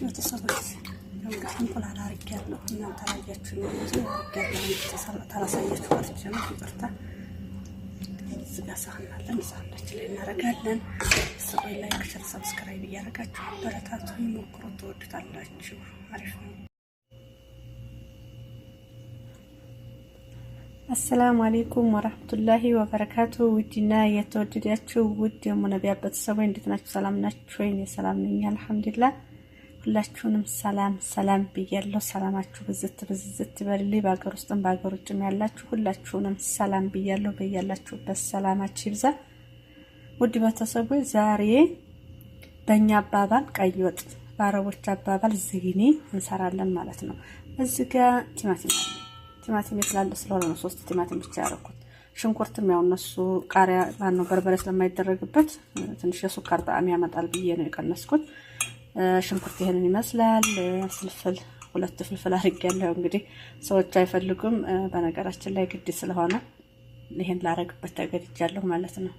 ቤተሰቦች እንግዲህ እንቁላል አድርጌያለሁ። እናንተ አላያችሁ ነው እንጂ አድርጌያለሁ። ታላሳያችሁ ቀርቼ ነው፣ ይቅርታ። እዚህ ጋር ሳህን አለን፣ ሳህናችን ላይ እናደርጋለን። ሰዎች like፣ share፣ subscribe እያደረጋችሁ አበረታቱ፣ ሞክሩ፣ ትወዱታላችሁ። አሪፍ ነው። السلام عليكم ورحمة الله وبركاته። ውድና የተወደዳችሁ ውድ የሙነቢያ ቤተሰቦች እንዴት ናችሁ? ሰላም ናችሁ ወይ? እኔ ሰላም ነኝ الحمد لله። ሁላችሁንም ሰላም ሰላም ብያለሁ። ሰላማችሁ ብዝት ብዝት ይበልልኝ። በሀገር ውስጥም በሀገር ውጭም ያላችሁ ሁላችሁንም ሰላም ብያለሁ። በያላችሁበት ሰላማችሁ ይብዛ። ውድ ቤተሰቦች ዛሬ በእኛ አባባል ቀይ ወጥ፣ በአረቦች አባባል ዝግኒ እንሰራለን ማለት ነው። እዚህ ጋር ቲማቲም አለ። ቲማቲም የትላልቅ ስለሆነ ነው 3 ቲማቲም ብቻ ያደረኩት። ሽንኩርትም ያው እነሱ ቃሪያ ማነው በርበሬ ስለማይደረግበት ትንሽ የሱካር ጣዕም ያመጣል ብዬ ነው የቀነስኩት። ሽንኩርት ይሄንን ይመስላል። ፍልፍል 2 ፍልፍል አድርጌያለሁ። እንግዲህ ሰዎች አይፈልጉም። በነገራችን ላይ ግድ ስለሆነ ይሄን ላረግበት ተገድጃለሁ ማለት ነው።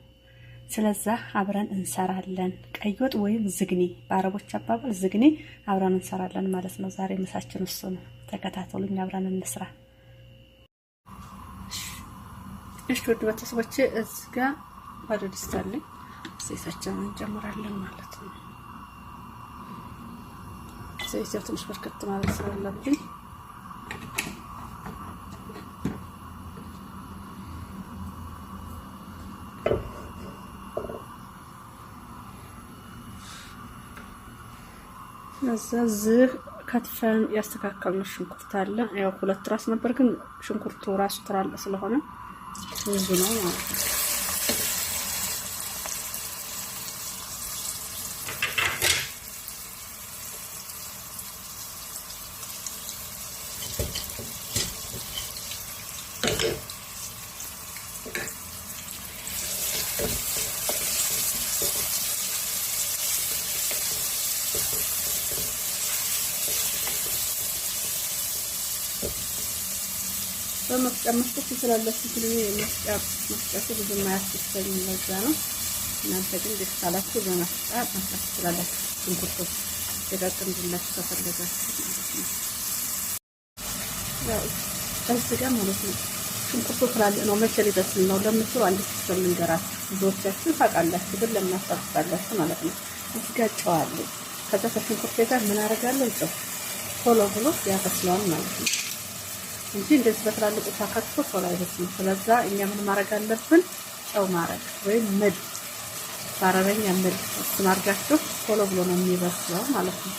ስለዛ አብረን እንሰራለን። ቀይ ወጥ ወይም ዝግኒ፣ በአረቦች አባባል ዝግኒ አብረን እንሰራለን ማለት ነው። ዛሬ ምሳችን እሱ ነው። ተከታተሉኝ፣ አብረን እንስራ። እሺ ውድ ቤተሰቦቼ እዚህ ጋር ባዶ ድስት አለኝ። ዘይታችንን እንጨምራለን ማለት ነው። ዘይት ያው ትንሽ በርከት ማለት ስላለብኝ እዛ ዝህ ከትፈን ያስተካከልነው ሽንኩርት አለ። ያው 2 ራስ ነበር፣ ግን ሽንኩርቱ ራሱ ትላልቅ ስለሆነ ብዙ ነው ማለት ነው። በመፍጫ መፍጨት ትችላላችሁ። ግን እኔ መፍጨቱ ብዙም አያስደስተኝም፣ ለዛ ነው። እናንተ ግን ደስ ካላችሁ በመፍጫ መፍጨት ትችላላችሁ። ሽንኩርቱ ደቀቅ እንዲላችሁ ከፈለጋችሁ ማለት ነው። ያው እዚህ ጋር ማለት ነው ሽንኩርቱ ትላልቅ ነው። መቼ ሊበስል ነው ለምትሉ አንድ system ልንገራችሁ። ብዙዎቻችሁ ታውቃላችሁ፣ ግን ለምን አስታውሳላችሁ ማለት ነው። እዚህ ጋር ጨው አለ። ከዛ ከሽንኩርቴ ጋር ምን አደርጋለሁ? ጨው ቶሎ ብሎ ያበስለዋል ማለት ነው እንጂ እንደዚህ በትላልቁ ተከትፎ ቶሎ አይበስልም። ስለዛ እኛ ምን ማድረግ አለብን? ጨው ማድረግ ወይም ملح፣ በአረበኛ ملح፣ እሱን አድርጋችሁ ቶሎ ብሎ ነው የሚበስለው ማለት ነው።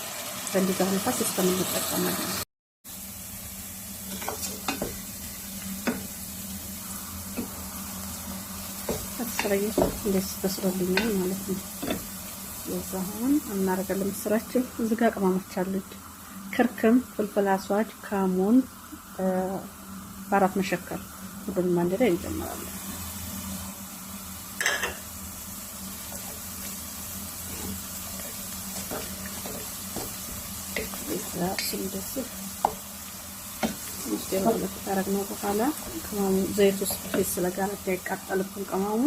በእንደዛ ሁኔታ system እንጠቀማለን። እንደዚህ በስሎልኛል ማለት ነው። የዛ አሁን እናደርጋለን መሰላችሁ። እዚህ ጋር ቅመሞች አሉኝ። كركم፣ فلفل أسود፣ كمون بهارات مشكل ሁሉንም አንድ ላይ እንጨምራለን። እንደዚህ ትንሽ ካረግነው በኋላ ቅመሙ ዘይት ውስጥ ፊት ስለጋለ እንዳይቃጠልብን ቅመሙ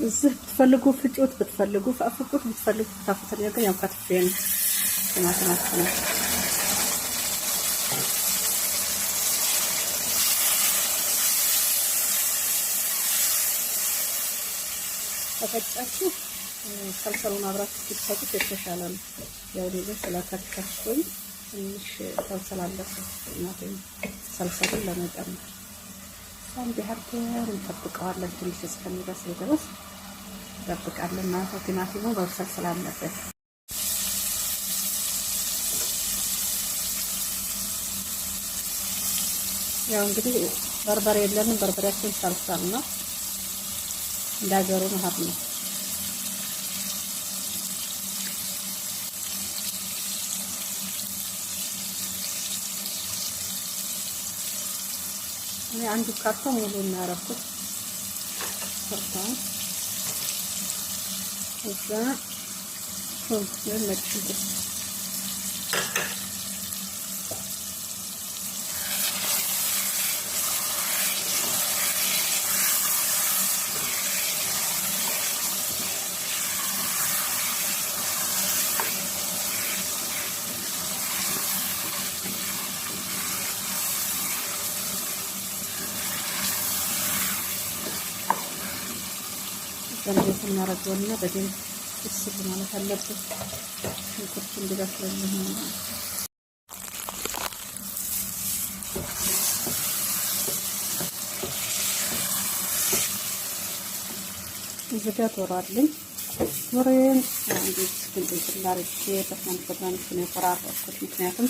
እዚህ ብትፈልጉ ፍጩት፣ ብትፈልጉ ፈቅፍቁት፣ ብትፈልጉ ክተፉት። እኔ ግን ያው ከትፌ ነው ቲማቲማችንን። ከፈጫችሁ ሰልሰሉን አብራችሁ ብትፈጩት የተሻለ ነው። ያው እኔ ግን ስለከተፍኩኝ ትንሽ ሰልሰል አለበት ቲማቲም ሰልሰሉን ለመጨመር እንዲህ አድርገን እንጠብቀዋለን። ትንሽ እስከሚበስል ድረስ እንጠብቃለን ማለት ነው። ቲማቲሙ መብሰል ስላለበት ያው እንግዲህ በርበሬ የለንም። በርበሬያችን ሰልሰል ነው፣ እንዳገሩ መሀል ነው። እኔ አንዱ ካርቶን ሙሉ ነው ያደረኩት ካርቶን። እዛ ቱም ወይም ነጭ ሽንኩርት በእንዴት እናደርገውና በደንብ ብስል ማለት አለበት። ሽንኩርቱ እንዲበስልልን ነው። እዚህ ጋር ዶሮ አለኝ። ዶሮዬን እንዴት ግንጥል አድርጌ በትናንሽ በትናንሽ ነው የቆራረጥኩት። ምክንያቱም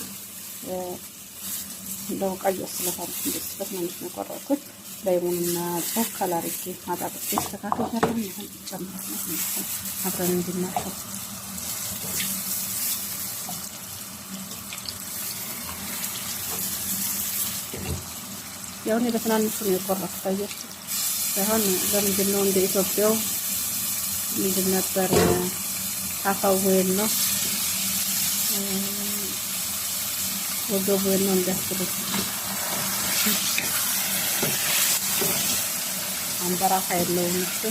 ለውቃዩ ስለታንሽ እንደዚህ በትናንሽ ነው የቆረጥኩት። ለይሙንና ጨው ከላርጌ አጣጥቤ ተስተካክያለሁ። አሁን ጨምራለሁ ማለት ነው። አብረን እንድናሸው ያው እኔ በትናንሹ ነው የቆረጥኩት። አያችሁ ሳይሆን ለምንድን ነው እንደ ኢትዮጵያው ምንድን ነበር ታፋው ወይን ነው ወገቡ ወይን ነው እንዳትሉት፣ አንበራፋ የለውም እሱ።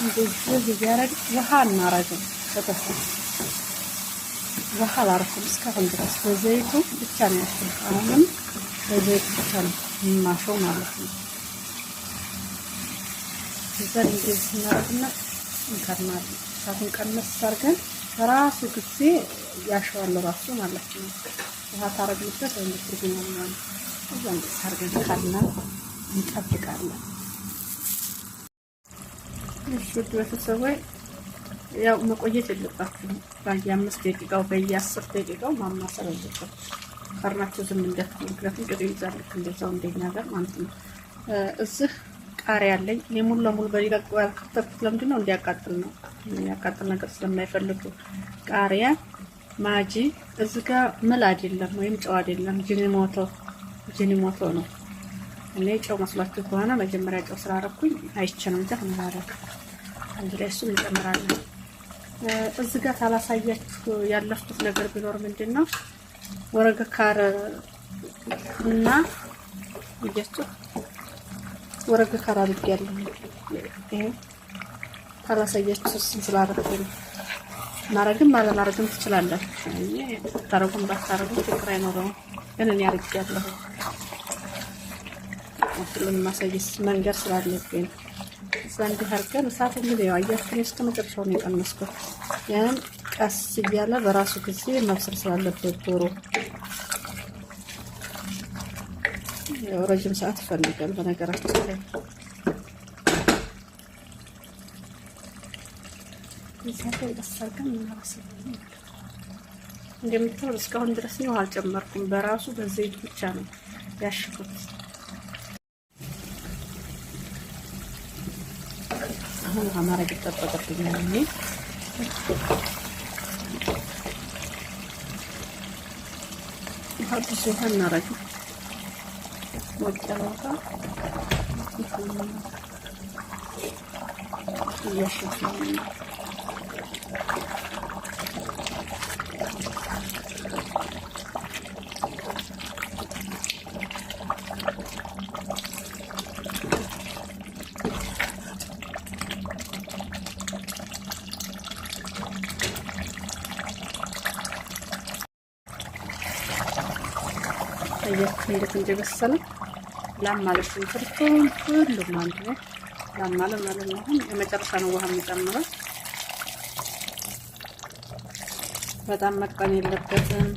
እንደዚህ እያደረግን ውሃ አናረግም። በተፈ ውሃ አላረኩም እስካሁን ድረስ በዘይቱ ብቻ ነው ያሸሁት። አሁንም በዘይቱ ብቻ ነው የማሸው ማለት ነው። እዛ እንደዚህ እናደርግና እንከድናለን። እሳቱን ቀነስ አድርገን ራሱ ጊዜ ያሸዋል ራሱ ማለት ነው። ውሃ ታረግንበት ወይም ትርጉም ነው። እዛ እንደዚህ አድርገን ካድና እንጠብቃለን። እሺ ውድ ቤተሰቦች ያው መቆየት የለባችሁም። በየ5 ደቂቃው በየ10 ደቂቃው ማማሰል አለባችሁ። ከርናችሁ ዝም እንዳትሉ፣ ምክንያቱም ቅጡ ይይዛል። ልክ እንደዛው እንደኛ ጋር ማለት ነው። እዚህ ቃሪያ አለኝ። እኔ ሙሉ ለሙሉ በደቂቃ ያልከተፍኩት ለምንድን ነው? እንዲያቃጥል ነው። የሚያቃጥል ነገር ስለማይፈልጉ ቃሪያ፣ ማጂ እዚህ ጋር ملح አይደለም ወይም ጨው አይደለም፣ ጂኒሞቶ ጂኒሞቶ ነው። እኔ ጨው መስሏችሁ ከሆነ መጀመሪያ ጨው ስላደረኩኝ አይቼ ነው እንጂ አሁን አላደረግም። አንድ ላይ እሱን እንጨምራለን። እዚህ ጋር ታላሳያችሁ ያለፍኩት ነገር ቢኖር ምንድን ነው ورق كار እና እያችሁ ورق كار አድርጌያለሁ። ይሄ ታላሳያችሁ እሱን ስላደረኩኝ ነው። ማረግም አለማረግም ትችላላችሁ። ታረጉም ባታረጉም ችግር አይኖረውም። ግን እኔ አድርጌያለሁ። ሁሉንም ማሳየት መንገድ ስላለብኝ ነው። እዛ እንዲህ አድርገን እሳቱ እንግዲህ ያው አያችሁ እስከ መጨረሻው ነው የቀነስኩት። ያን ቀስ እያለ በራሱ ጊዜ መብሰል ስላለበት ዶሮ ያው ረጅም ሰዓት ይፈልጋል። በነገራችን ላይ እሳቱን ቀስ አድርገን እናበስላለን ማለት ነው። እንደምታዩት እስካሁን ድረስ ነው አልጨመርኩም። በራሱ በዘይቱ ብቻ ነው ያሽኩት። አሁን ውሃ ማድረግ ይጠበቅብኛል። እኔ ውሃ ብዙ ውሃ እናረግም። ሞቅ ያለ ውሃ እያሸት ነው። አያችሁ እንዴት እንደበሰለ ላም ማለት ሽንኩርቱን ሁሉም አንድ ላይ ላም ማለት ማለት ነው። አሁን የመጨረሻ ነው ውሃ የሚጨምረው። በጣም መቅጠን የለበትም።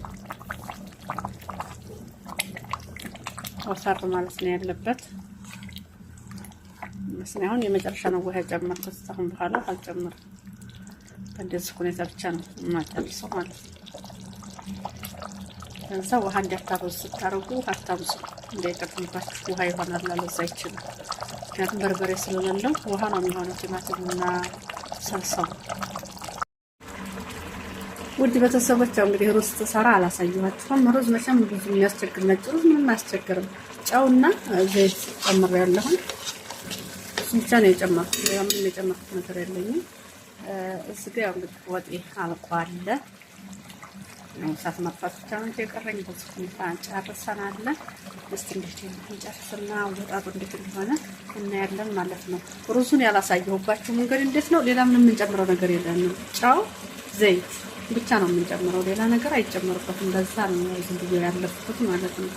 ወፈር ማለት ነው ያለበት። መስኔ አሁን የመጨረሻ ነው ውሃ የጨመርኩት። አሁን በኋላ አልጨምርም። በእንደዚህ ሁኔታ ብቻ ነው የማጨርሰው ማለት ነው። ከዛ ውሃ እንዲያታበዙ ስታረጉ አታብዙ፣ እንዳይጠቅምባችሁ ውሃ ይሆናል። አለዛ አይችልም። ምክንያቱም በርበሬ ስለሌለው ውሃ ነው የሚሆነው ቲማቲምና ሰልሳው። ውድ ቤተሰቦች ያው እንግዲህ ሩዝ ትሰራ አላሳየኋችሁም። ሩዝ መቼም ብዙ የሚያስቸግር ነጭ ሩዝ ምንም አያስቸግርም። ጨውና ዘይት ጨምሬያለሁኝ። እሱን ብቻ ነው የጨመርኩት። ሌላ ምንም የጨመርኩት ነገር የለኝም። እዚህ ጋ ያው እንግዲህ ወጤ አልቋል። እሳት ማጥፋት ብቻ ነው የቀረኝ። በዚህ ሁኔታ ጨርሰናል። እስቲ እንዴት እንጨርስና ወጣጡ እንዴት እንደሆነ እናያለን ማለት ነው። ሩዙን ያላሳየሁባችሁ መንገድ እንዴት ነው። ሌላ ምንም የምንጨምረው ነገር የለንም። ጨው፣ ዘይት ብቻ ነው የምንጨምረው፣ ሌላ ነገር አይጨመርበትም። ለዛ ነው ዝም ብዬ ያለፍኩት ማለት ነው።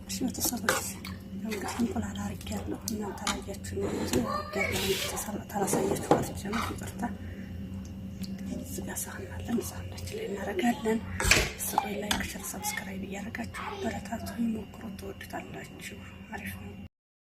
እሺ ቤተሰቦች እንግዲህ እንቁላል አድርጌያለሁ። እናንተ አላያችሁ ነው እንጂ አድርጌያለሁ። ታላሳያችሁ ቀርቼ ነው፣ ይቅርታ። እዚህ ጋር ሳህን አለን፣ ሳህናችን ላይ እናደርጋለን። ሰው like፣ share፣ subscribe እያደረጋችሁ አበረታቱ፣ ሞክሩ፣ ትወዱታላችሁ። አሪፍ ነው።